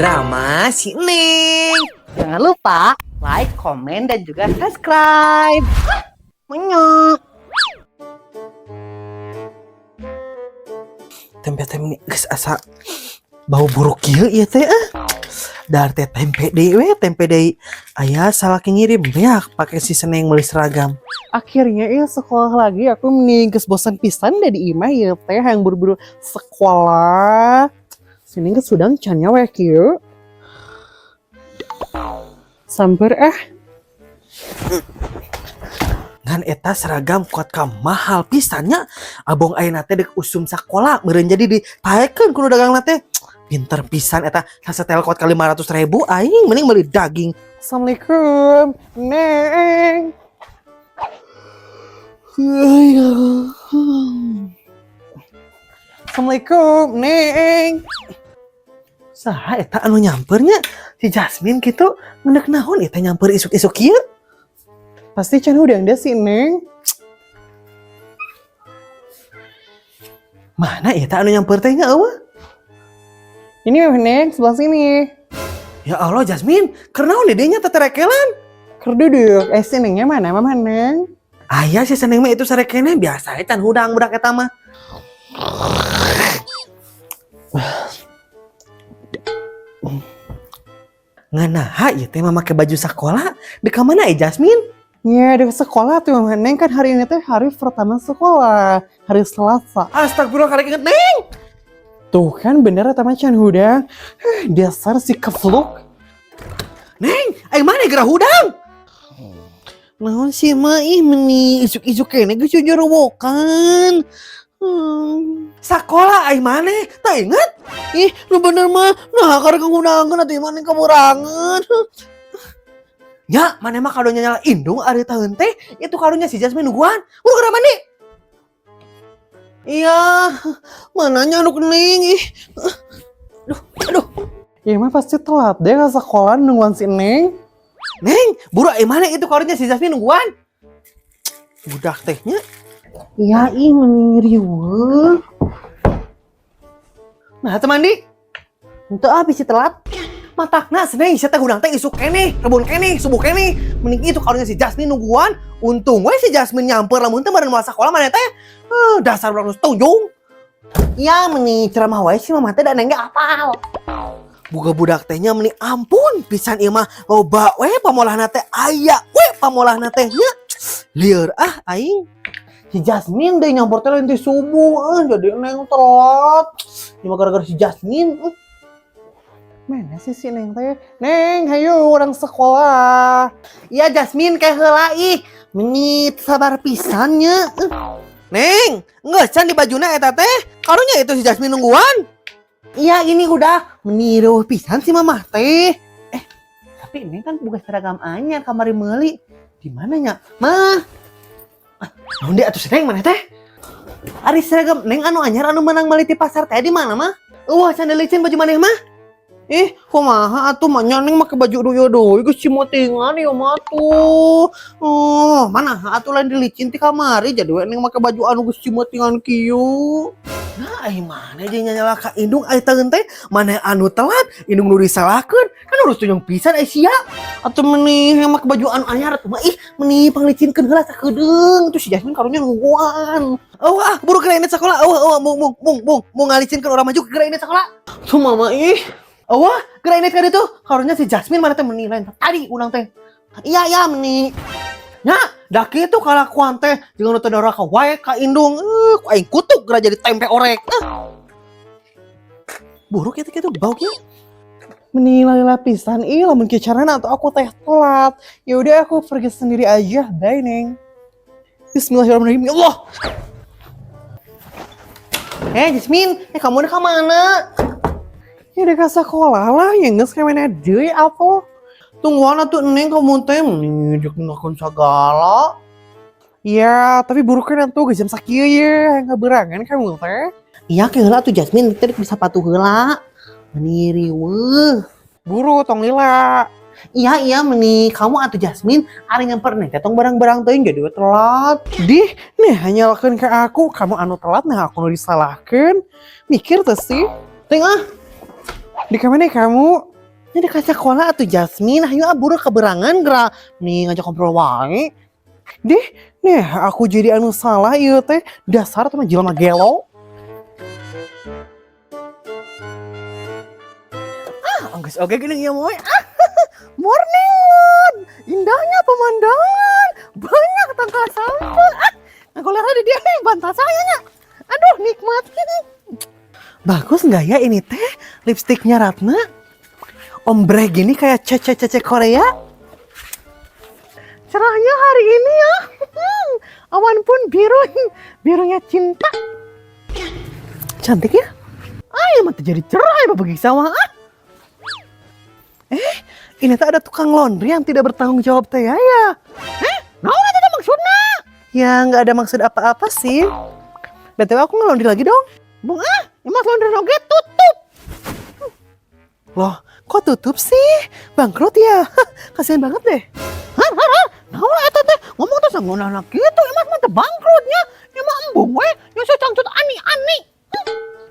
Drama si Neng. Jangan lupa like, komen, dan juga subscribe. Menyok. Tempe teh ini geus asa bau buruk kieu ieu teh ah. Dar teh tempe deui we, tempe deui. Aya salaki ngirim beak pake si Seneng meuli seragam. Akhirnya ya sekolah lagi, aku mending geus bosan pisan deh di imah ya teh yang buru-buru sekolah. Sini geus hudang can nya we kieu. Samper ah. Ngan eta seragam kuat ka mahal pisan nya. Abong ayeuna teh dek usum sakola meureun jadi dipaekeun ku nu dagangna teh. Pinter pisan eta sasetel kuat ka 500 ribu, aing mending meuli daging. Assalamualaikum, Neng. Assalamualaikum, Neng. Saha eta anu nyampernya? Si Jasmine gitu. Ngenek naon eta nyamper isuk-isuk kieu? Pasti can hudang deh si Neng. Mana eta anu nyamper teh nya eueuh? Ini Neng, sebelah sini. Ya Allah Jasmine, keur naon di dinya teterekelan? Keur duduk. Eh, si Nengnya mana, Mama Neng? Aya si Seneng mah itu sarekene biasa can hudang budak eta mah. Nganaha ieu teh mah make baju sakola? Di ka mana Jasmine? Ya, di sekolah tuh Mama Neng, kan hari ini teh hari pertama sekolah, hari Selasa. Astagfirullah karek inget Neng. Tuh kan bener eta mah can hudang. Dasar si kefluk. Neng, ai mana geura hudang? Naon sih mah ih meni isuk-isuk kene geus jorowokan. Sakola ai maneh, teu inget? Ih, nu bener mah, nah karek ngundangan atuh maneh kaburangan. Nya, maneh mah kadonya nyala indung ari taeun teh, itu kadonya si Jasmine nungguan. Buru geura mandi. Iya, mananya anu kening ih. Aduh, aduh. Ya mah pasti telat deh ke sekolah nungguan si Neng. Neng, buru ai maneh itu kadonya si Jasmine nungguan. Budak tehnya. Iya, ih meni riweuh. Nah, teu mandi. Henteu ah bisi telat. Matakna Seneng sia teh hudang teh isuk keneh, rebun keneh, subuh keneh. Mending itu karunya si Jasmine nungguan. Untung we si Jasmine nyamper lamun teh meureun moal sakola maneh teh. Dasar budak nu tunjung. Iya meni ceramah wae si mama teh da neng ge apal. Boga budak teh nya meni ampun pisan ieu mah loba we pamolahna teh aya we pamolahna teh nya. Lieur ah aing. Si Jasmine deh nyamper teh lain ti subuh, jadi Neng telat. Ini mah gara-gara si Jasmine. Mana sih si Neng teh? Neng, hayu orang sekolah. Iya Jasmine kayak heula ih. Meni sabar pisan nya. Neng, geus can di bajuna eta teh. Karunya itu si Jasmine nungguan. Iya ini udah meni riweuh pisan si mamah teh. Tapi ini kan bukan seragam anyar kamari meuli. Di mana nya? Mah. Ah, naon deui atuh si Neng maneh teh? Ari seragam Neng anu anyar anu menang meuli ti pasar teh di mana mah? Eueuh can licin baju maneh mah. Ih, kumaha atuh mah nya Neng make baju duyo deui geus cimotingan ieu mah tuh. Oh, mana atuh lain dilicin ti kamari jadi we Neng make baju anu geus cimotingan kieu. Nah, ai maneh jeung nyanyala ka indung ai taeun teh maneh anu telat, indung nu disalahkeun. Kan urus tunjung pisan ai sia. Atuh meni make baju anu anyar atuh mah ih meni panglicinkeun heula sakedeung tuh si Jasmine karunya nungguan. Eueuh ah, buru geura indit sakola. Eueuh eueuh mung mung mung mung mung ngalicinkeun urang maju geura indit sakola. Tuh mama ih. Eueuh, geura indit ka ditu. Karunya si Jasmine mana teh meni lain tadi unang teh. Iya iya meni. Nya, da kitu kalakuan teh jeung nu teu doraka wae ka indung. Ku aing kutuk geura jadi tempe orek. Buruk eta kitu bau kieu. Meni lila pisan ih lamun kieu carana atuh aku teh telat. Ya udah aku pergi sendiri aja. Bye Neng. Bismillahirrahmanirrahim. Ya Allah. Jasmine, kamu udah ke mana? Ya udah ke sekolah lah, ya geus ka mana deui atuh. Tungguan atuh Neng kamu teh meni dek ngelakuin segala. Ya, tapi buruk kan atuh geus jam sakieu ye, ngaberangan kamu teh. Iya ke heula atuh Jasmine teh bisa patuh heula. Meni riweuh. Buru tong lila. Iya iya meni kamu atuh Jasmine ari nyamper Neng teh tong barang-barang teuing jadi we telat. Dih, nih nyalakeun ke aku, kamu anu telat nah aku nu disalahkeun. Mikir teh sih. Teuing ah. Di mana kamu? Ini ka sekolah atuh, Jasmine, ayo ah, buru kabeurangan geura. Nih ngajak ngobrol wae. Deh, nih aku jadi anu salah ieu teh. Dasar tuh mah jelema gelo. Ah, anggeus oge geuning ieu moe. Ah, morning Lord. Indahnya pemandangan. Banyak tangkal sampeu. Ah, aku lihat ada dia nih bantal saya nya. Aduh, nikmat. Bagus nggak ya ini teh lipstiknya Ratna? Ombre gini kayak cece-cece Korea. Cerahnya hari ini ya. Awan pun biru, birunya cinta. Cantik ya? Ah, ya mah jadi cerah ya bagi sawah. Ah. Eh, ini tuh ada tukang laundry yang tidak bertanggung jawab teh ya ya. Eh, naon itu maksudnya? Ya nggak ada maksud apa-apa sih. BTW aku nge-laundry lagi dong. Bung ah, Imas laundry oge tutup. Loh, kok tutup sih? Bangkrut ya? Kasian banget deh. Har, har, har. Naon eta teh? Ngomong tuh sangunana kitu, Imas mah teu bangkrutnya. Ya mah embung we, nyusu cangcut ani-ani.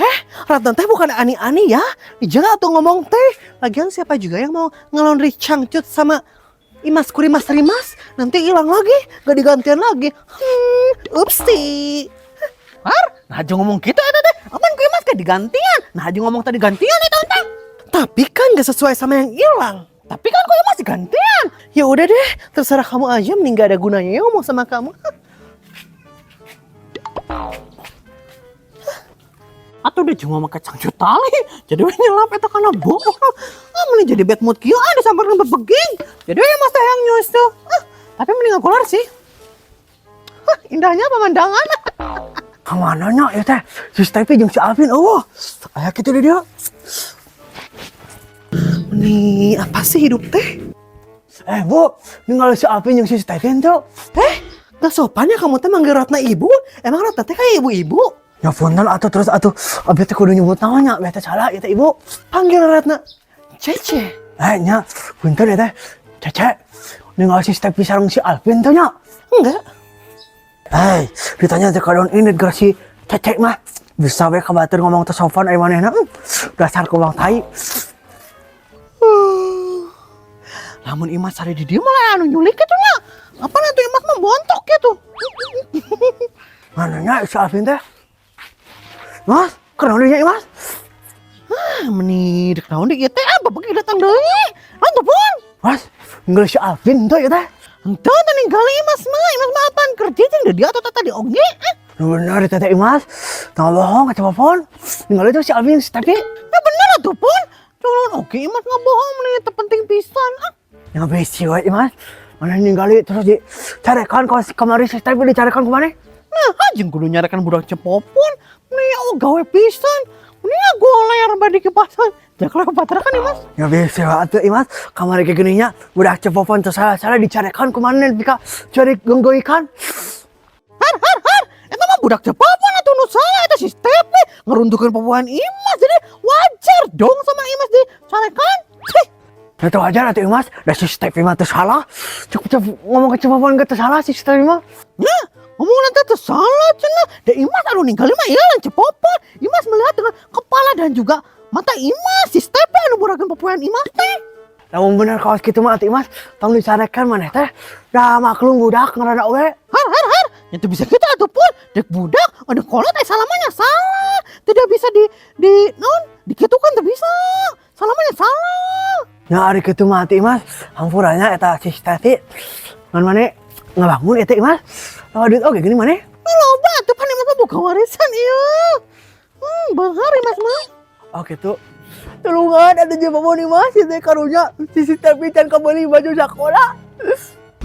Heh, Ratna teh bukan ani-ani ya. Jangan tuh ngomong teh. Lagian siapa juga yang mau ngelondri cangcut sama Imas kurimas rimas? Nanti hilang lagi, gak digantian lagi. Upsi. Har, nah aja ngomong gitu eta teh. Apan ku Imas gak digantian? Nah aja ngomong tadi gantian itu teh. Tapi kan gak sesuai sama yang hilang. Tapi kan ku Imas digantian. Ya udah deh, terserah kamu aja. Mending gak ada gunanya ya ngomong sama kamu. Atau udah cuma make cangcut tali, jadi we nyelap eta kana bohong. Ah, mending jadi bad mood kieu ah disampeurkeun bebeging. Jadi we Mas teh yang nyusul. Ah, tapi mending aku keluar sih. Hah, indahnya pemandangan. Kemana nya ya teh? Si Steffi jeung si Alvin euweuh. Aya kitu di dia. Nih, apa sih hidup teh? Eh, Bu, ningali si Alvin jeung si Steffi tuh. Eh, gak sopan ya kamu teh manggil Ratna ibu? Emang Ratna teh kayak ibu-ibu? Ya punten atuh, terus atuh abi teh kudu nyebut namanya, abi teh salah ieu teh, Ibu. Panggil Ratna Cece. Eh, nya, punten ya teh. Cece, ningali si Steffi sareng si Alvin tuh nya? Enggak. Eh, ditanya teh kadon ini gara si Cece mah bisa we ka batur ngomong teh sopan ai manehna. Dasar kubang tai. Lamun Imas sare di dieu malah anu nyulik gitu nya. Apa nanti Imas mah bontok gitu. Mana nya si Alvin teh? Mas, kenal nya Mas? Ah, meni dek naon deui ieu teh, ah, bapak datang deui. Naon pun? Mas, ningali si Alvin tuh ya teh. Henteu teh ningali Imas mah, Imas mah apaan kerja jeung dia atau tadi oge. Eh, Nu bener teh teh Imas. Tong bohong ka telepon. Ningali tuh si Alvin si Steffi. Ya bener atuh pun. Jangan oke Imas ngabohong meni teu penting pisan. Ah. Yang besi we Imas. Mana ningali terus di carekan kalau kamari si Steffi dicarekan ku maneh? Nah, anjing kudu nyarekan budak cepopon. Meni oh gawe pisan. Meni goler badi kipasan. Jaklah kan Imas. Ya besi we atuh Imas. Kamari kayak gini nya budak cepopon terus salah-salah dicarekan ku maneh bika cari genggoikan. Har har har. Eta mah budak cepopon atuh nu salah eta si Steffi ngeruntuhkeun popoan Imas. Jadi wajar dong sama Imas dicarekan. Cih. Itu wajar atuh Imas, da si Steffi mah teu salah. Cuk cuk ngomong ke cepopon ge teu salah si Steffi mah. Ya, ngomong nanti teu salah cenah. Da Imas anu ningali mah ieu lain cepopon. Imas melihat dengan kepala dan juga mata Imas si Steffi anu burakeun popoan Imas teh. Lamun bener kawas kitu mah atuh Imas, tong dicarekan maneh teh. Da maklum budak ngarana we. Har har har. Itu bisa kita atuh pun dek budak ada kolot eh salamanya salah. Tidak bisa di non dikitukan tuh bisa. Salamanya salah. Ya ari kitu mah atuh Imas, hampuranya eta si Steffi. Ngan maneh ngabangun eta Imas. Loba duit oge gini maneh. Nah, loba atuh pan Imas mah buka warisan ieu. Beunghar Imas mah. Oh gitu. Tulungan ada jeung babon Imas ieu teh karunya si Steffi can kabeuli baju sakola.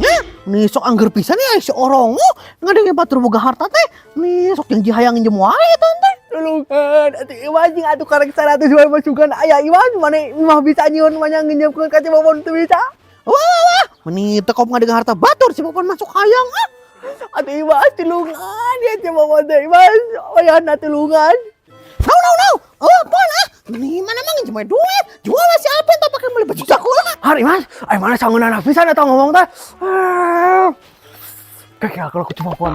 Ya, nih sok angger pisan ya si orongo ngadenge batur boga harta teh. Nih sok janji hayang nginjem wae tante. Tulungan atuh Imas jeung atuh karek 100 wae masukan aya Imas maneh mah bisa nyieun mah nginjemkeun ka si babon teu bisa. Wah, wah, wah. Meni teu kop ngadenge harta batur si babon masuk hayang ah. Atuh Imas tulungan ya si babon teh Imas. Wayahna tulungan. No, no, no. Oh, apaan ah? Meni mana emang nginjem wae duit. Jual lah si Alvin tak pakai beli baju sekolah. Hari Mas, ai mana sangeunana pisan eta ngomong teh. Kayak kalau ku babon.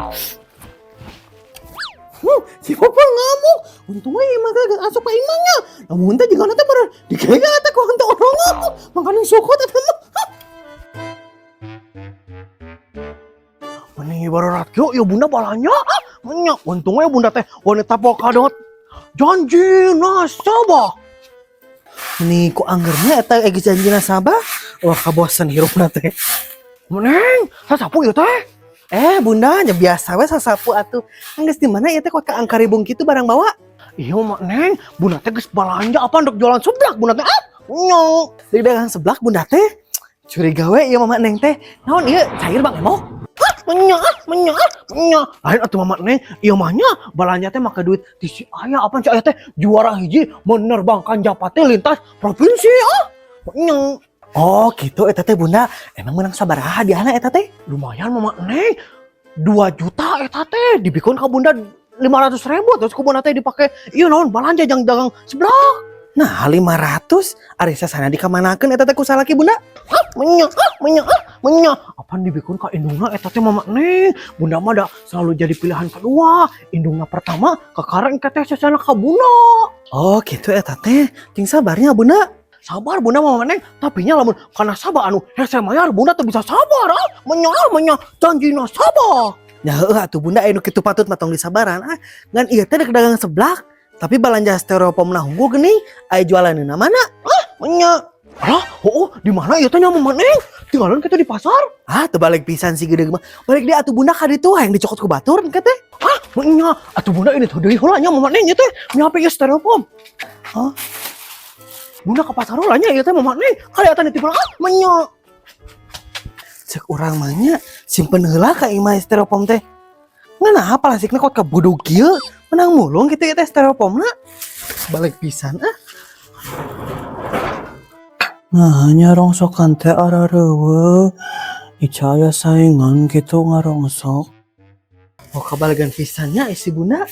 Si Popon ngamuk. Untungnya Imas teh geus asup ka imahnya. Lamun teh jigana teh bener digegel teh ku hantu orongo. sukut eta mah. Meni barurat kieu ieu bunda balanja. Ah, nya untungnya bunda teh wanita polkadot. Janji nasabah. Meni ku anggernya eta geus janji nasabah. Wah, kabosan hirupna teh. Neng, sasapu ieu teh. Eh, bunda, nya biasa we sasapu atuh. Geus di mana ieu teh kok kaangkaribung kitu barang bawa? Iya, mak Neng, bunda teh geus balanja apa ndek jualan seblak bunda teh. Ah, nya. Di dagang seblak bunda teh. Curiga we ieu mama Neng teh. Naon ieu cair Bang Emok? Ah, nya, nya, nya. Lain atuh mama Neng, ieu mah nya balanja teh make duit ti si ayah, apa si ayah teh juara hiji menerbangkan japati lintas provinsi ah. Nya. Oh gitu eta teh bunda, emang menang sabaraha hadiahna eta teh? Lumayan mama Neng, 2 juta eta teh dibikeun ka bunda 500 ribu, terus ku bunda teh dipake ieu naon balanja jang dagang seblak. Nah, 500 ari sasana dikamanakeun eta teh ku salaki bunda? Ah, menya, ah, menya, ah, menya. Apaan dibikeun ka indungna eta teh mama Neng? Bunda mah da selalu jadi pilihan kedua. Indungna pertama kakara engke teh sasana ka bunda. Oh gitu eta teh. Cing sabarnya bunda. Sabar bunda mama Neng, tapi nya lamun kana sabar anu hese mayar bunda teu bisa sabar ah. Menya ah, menya janji nasabah. Ya heueuh atuh bunda, anu kitu patut mah tong disabaran ah. Ngan ieu teh dek dagang seblak, tapi balanja styrofoam na hungkul geuning, aya jualanna mana? Ah, menya. Alah, oh, di mana ieu teh nya mama Neng? Tinggalan kita di pasar. Ah, teu balik pisan si gede mah. Balik deui atuh bunda ka ditu hayang dicokot ku batur engke teh. Ah, menya. Atuh bunda ini tuh deui heula nya mama Neng ieu teh. Nyape ieu styrofoam. Hah? Bunda ke pasar heula nya ieu teh mama Neng. Kaliatan itu ah, menya. Cek urang mah nya simpen heula ka imah styrofoam teh. Ngan plastikna kok kabudug kieu? Menang mulung gitu ya teh styrofoamna. Balik pisan ah. Nah, nyarongsokan teh arareuweuh. Ica aya saingan gitu ngarongsok. Oh, kabalikan pisannya isi bunda.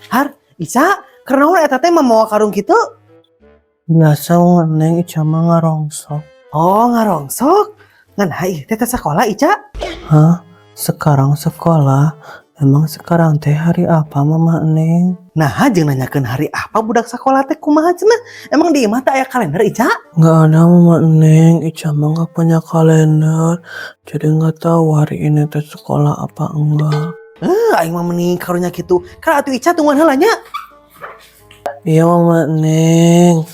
Har, Ica, kunaon eta teh mawa karung kitu? Biasa Neng, Ica mah ngarongsok. Oh, ngarongsok. Ngan hai teh teh sekolah Ica? Hah? Sekarang sekolah? Emang sekarang teh hari apa, Mama Neng? Nah, jeung nanyakeun hari apa budak sekolah teh kumaha cenah? Emang di imah teh aya kalender Ica? Nggak ada, Mama Neng, Ica mah nggak punya kalender. Jadi nggak tahu hari ini teh sekolah apa enggak. Eh, aing mah meni karunya kitu. Kan atuh Ica tungguan heula nya. Iya, Mama Neng.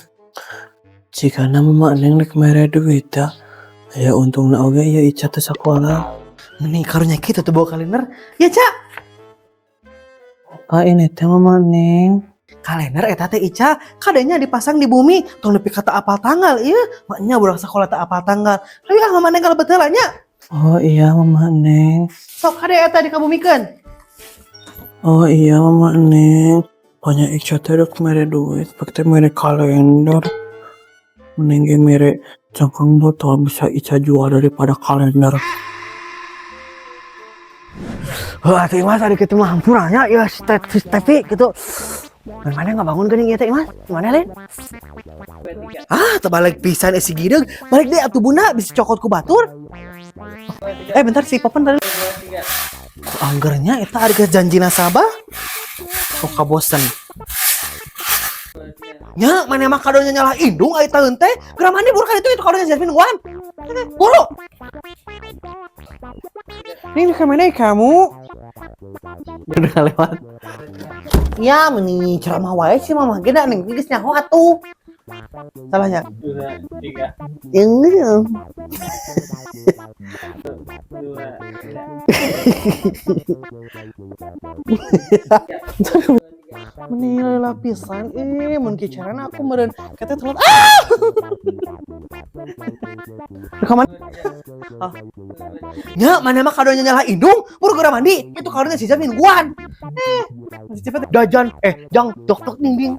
Jika Mama Neng rek mere duit ya. Ya untungna oge ya Ica teh sekolah. Meni karunya kitu tuh bawa kalender. Ya, Ca. Ah, ini teh Mama Neng. Kalender eta teh Ica, kadenya dipasang di bumi, tong nepi ka teu apal tanggal ieu. Maknya budak sekolah teu apal tanggal. Hayu ah, Mama Neng kalebet heula nya. Oh iya, Mama Neng. Sok kade eta dikabumikeun. Oh iya, Mama Neng. Banyak Ica teh rek mere duit, pakai mere kalender. Mending ge mere cangkang botol bisa Ica jual daripada kalender. Heuh atuh Imas, ari kitu mah hampura nya ieu si Tevi gitu. Dan mana nggak bangun geuning ieu teh Imas? Mana lain? Ah, terbalik pisan si gideung. Balik deui atuh bunda bisa cokot ku batur. Eh, bentar, si Popon tadi. Ku anggernya eta ari janji nasabah. Kok kabosen. Nya, mana mah kadonya nyalah indung ai taeun teh. Geura mandi buru ka ditu, itu kadonya Jasmine nungguan. Buru. Nih kemana kamu? Udah lewat. Ya, meni ceramah wae sih mama ge da neng geus nyaho atuh. Salahnya. Dua, tiga, Yang dua, tiga. Meni lapisan eh mun kicaran aku meureun kata telat. Ah! Rekaman. Ah. Nya, mana mah kadonya nyalah indung, buru geura mandi. Itu kadonya si Jasmine nungguan. Eh, masih cepet. Dajan, eh, jang, dok dok ding ding.